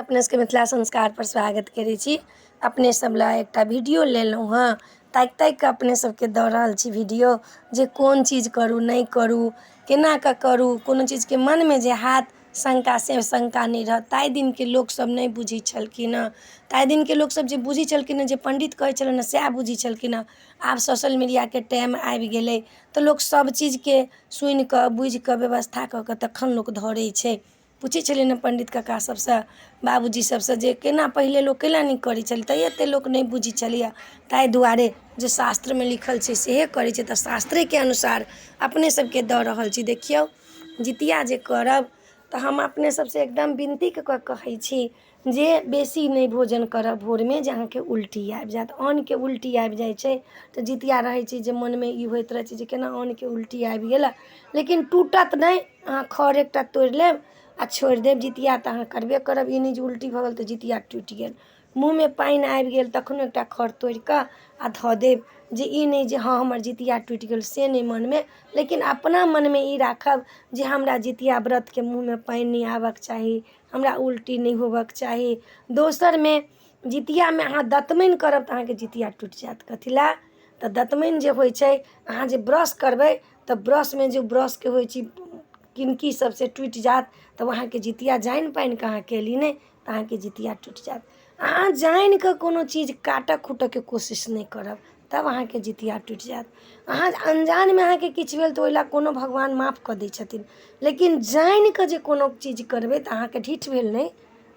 अपने सबके मिथिला संस्कारपर स्वागत करै छी। अपने सब लए एकटा वीडियो लेलहुँ हँ, ताकि ताकि कऽ अपने सबके दऽ रहल छी वीडियो, जे कोन चीज करू, नहि करू, केना कऽ करू। कोनो चीजके मनमे जे हैत शङ्का, से शङ्का नहि रहत। ताहि दिनके लोकसब नहि बुझै छलखिन हँ। ताहि दिनके लोकसब जे बुझै छलखिन हँ, जे पण्डित कहै छलनि हँ सएह बुझै छलखिन हँ। आब सोशल मीडियाके टाइम आबि गेलै तऽ लोक सब चीजके सुनिकऽ बुझिकऽ व्यवस्था कऽ कऽ तखन लोक धरै छै। पूछै छलियनि हँ पण्डित कक्का सबसँ, बाबूजी सबसँ, जे केना पहिले लोक कैला नहि करै छलै, तऽ एते लोक नहि बुझै छलैए। ताहि दुआरे जे शास्त्रमे लिखल छै सेहे करै छै। तऽ शास्त्रेके अनुसार अपने सबके दऽ रहल छी। देखियौ, जितिया जे करब तऽ हम अपने सबसँ एकदम विनती कऽ कऽ कहै छी जे बेसी नहि भोजन करब भोरमे, जे अहाँके उल्टी आबि जायत। अन्नके उल्टी आबि जाइ छै तऽ जितिया रहै छै जे मनमे ई होइत रहै छै जे केना अन्नके उल्टी आबि गेलै। लेकिन टूटत नहि, अहाँ खर एकटा तोड़ि लेब आ छोड़ि देब। जितिया तऽ अहाँ करबे करब, ई नहि जे उल्टी भऽ गेल तऽ जितिया टूटि गेल। मुँहमे पानि आबि गेल तखनो एकटा खर तोड़ि कऽ आ धऽ देब, जे ई नहि जे हँ हमर जितिया टूटि गेल, से नहि मनमे। लेकिन अपना मनमे ई राखब जे हमरा जितिया व्रतके मुँहमे पानि नहि आबऽके चाही, हमरा उल्टी नहि होबऽके चाही। दोसरमे जितियामे अहाँ दतमनि करब तऽ अहाँके जितिया टूटि जायत। कथी लए? तऽ दतमनि जे होइ छै, अहाँ जे ब्रश करबै तऽ ब्रशमे जे ब्रशके होइ छै किनकी सबसँ टूटि जायत। तब अहाँके जितिया जानि पानि कऽ अहाँ केली नहि तऽ अहाँके जितिया टूटि जायत। अहाँ जानि कऽ कोनो चीज काटऽ खूटऽके कोशिश नहि करब, तब अहाँके जितिया टूटि जायत। अहाँ अनजानमे अहाँके किछु भेल तऽ ओहि लए कोनो भगवान माफ कऽ दै छथिन, लेकिन जानि कऽ जे कोनो चीज करबै तऽ अहाँके ढीठ भेल नहि,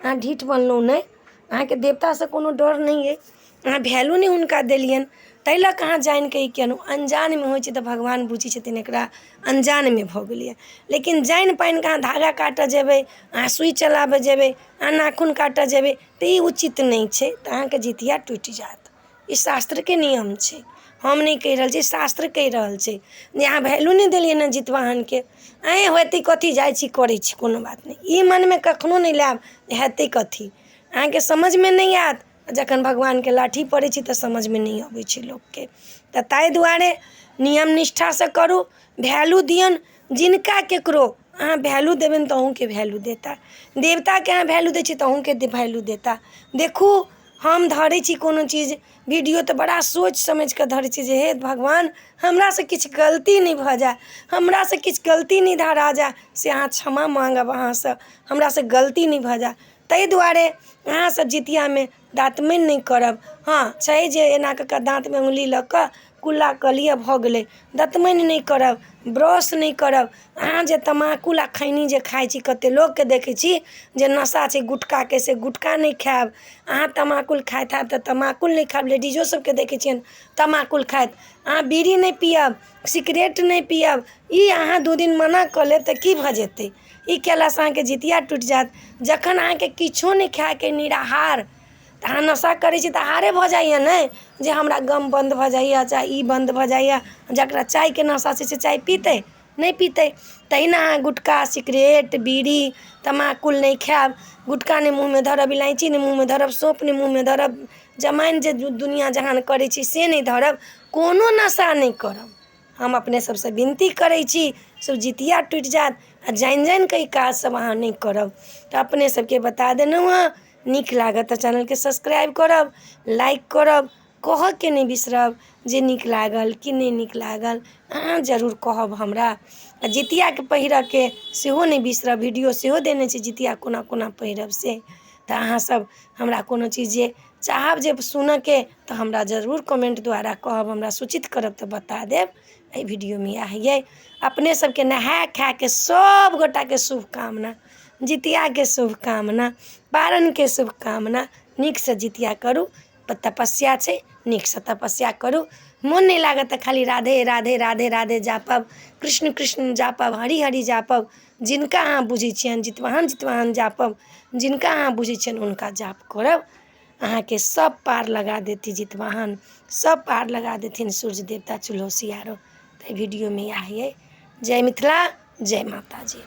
अहाँ ढीठ बनलहुँ नहि, अहाँके देवतासँ कोनो डर नहि अइ, अहाँ वैल्यू नहि हुनका देलियनि, ताहि लऽ कऽ अहाँ जानि कऽ ई केलहुँ। अनजानमे होइ छै तऽ भगवान बुझै छथिन एकरा अनजानमे भऽ गेलैए। लेकिन जानि पानि कऽ अहाँ धागा काटऽ जेबै, अहाँ सुइ चलाबऽ जेबै, अहाँ नाखून काटऽ जेबै तऽ ई उचित नहि छै, तऽ अहाँके जितिया टूटि जायत। ई शास्त्रके नियम छै, हम नहि कहि रहल छी, शास्त्र कहि रहल छै जे अहाँ वैल्यू नहि देलियनि हँ जितवाहनके। अँए होतै कथी, जाइ छी करै छी, कोनो बात नहि, ई मनमे कखनो नहि लायब जे हेतै कथी। अहाँके समझमे नहि आयत। जखन भगवानके लाठी पड़ै छै तऽ समझमे नहि अबै छै लोकके। तऽ ताहि दुआरे नियम निष्ठासँ करू, वैल्यू दियौन। जिनका ककरो अहाँ वैल्यू देबनि तऽ अहूँके वैल्यू देता। देवताके अहाँ वैल्यू दै छियै तऽ अहूँके वैल्यू देता। देखू, हम धरै छी कोनो चीज वीडियो तऽ बड़ा सोचि समझि कऽ धरै छी जे हे भगवान, हमरासँ किछु गलती नहि भऽ जाय, हमरासँ किछु गलती नहि धरा जाय, से अहाँ क्षमा माँगब अहाँसँ, हमरासँ गलती नहि भऽ जाय। ताहि दुआरे अहाँसभ जितियामे दाँतमनि नहि करब। हँ, छै जे एना कऽ कऽ दाँतमे अङ्गुली लऽ कऽ कुल्ला कऽ लिअ, भऽ गेलै। दतमनि नहि करब, ब्रश नहि करब। अहाँ जे तमाकुल आ खैनी जे खाइ छी, कतेक लोकके देखै छी जे नशा छै गुटखाके, से गुटखा नहि खायब। अहाँ तमाकुल खाइत हैब तऽ तमाकुल नहि खायब। लेडीजो सबके देखै छियनि तमाकुल खाइत। अहाँ बीड़ी नहि पियब, सिगरेट नहि पियब। ई अहाँ 2 दिन मना कऽ लेब तऽ की भऽ जेतै? ई कयलासँ अहाँके जितिया टूटि जायत। जखन अहाँके किछो नहि खायके, निराहार, तऽ अहाँ नशा करै छी तऽ आहारे भऽ जाइए ने, जे हमरा गम बन्द भऽ जाइए, चाहे ई बन्द भऽ जाइए। जकरा चायके नशा छै से चाय पीतै नहि पीतै? तहिना अहाँ गुटखा, सिगरेट, बीड़ी, तमाकुल नहि खायब, गुटखा नहि मुँहमे धरब, इलायची नहि मुँहमे धरब, सौँफ नहि मुँहमे धरब, जमाइन जे दुनिआँ जहान करै छै से नहि धरब, कोनो नशा नहि करब। हम अपने सबसँ विनती करै छी, से जितिया टूटि जायत आ जानि जानि कऽ ई काज सब अहाँ नहि करब। तऽ अपने सबके बता देलहुँ हँ। नीक लागत तऽ चैनलके सब्सक्राइब करब, लाइक करब, कहऽके नहि बिसरब जे नीक लागल कि नहि नीक लागल, अहाँ जरूर कहब हमरा। आ जितियाके पहिरऽके सेहो नहि बिसरब, वीडियो सेहो देने छी जितिया कोना कोना पहिरब से। तऽ अहाँसब हमरा कोनो चीज जे चाहब जे सुनऽके तऽ हमरा जरूर कमेंट द्वारा कहब, हमरा सूचित करब तऽ बता देब। एहि वीडियोमे इएह अइ। अपने सबके नहाय खायके सब गोटाके शुभकामना, जितियाके शुभकामना, पारनके शुभकामना। नीकसँ जितिया करू, तपस्या छै, नीकसँ तपस्या करू। मोन नहि लागत तऽ खाली राधे राधे राधे राधे जापब, कृष्ण कृष्ण जापब, हरि हरि जापब। जिनका अहाँ बुझै छियनि जितवाहन जितवाहन जापब, जिनका अहाँ बुझै छियनि हुनका जाप करब, अहाँके सब पार लगा देती जितवाहन, सब पार लगा देथिन सूर्य देवता चूल्हो सियारो। तऽ वीडियोमे इएह अइ। जय मिथिला, जय माताजी।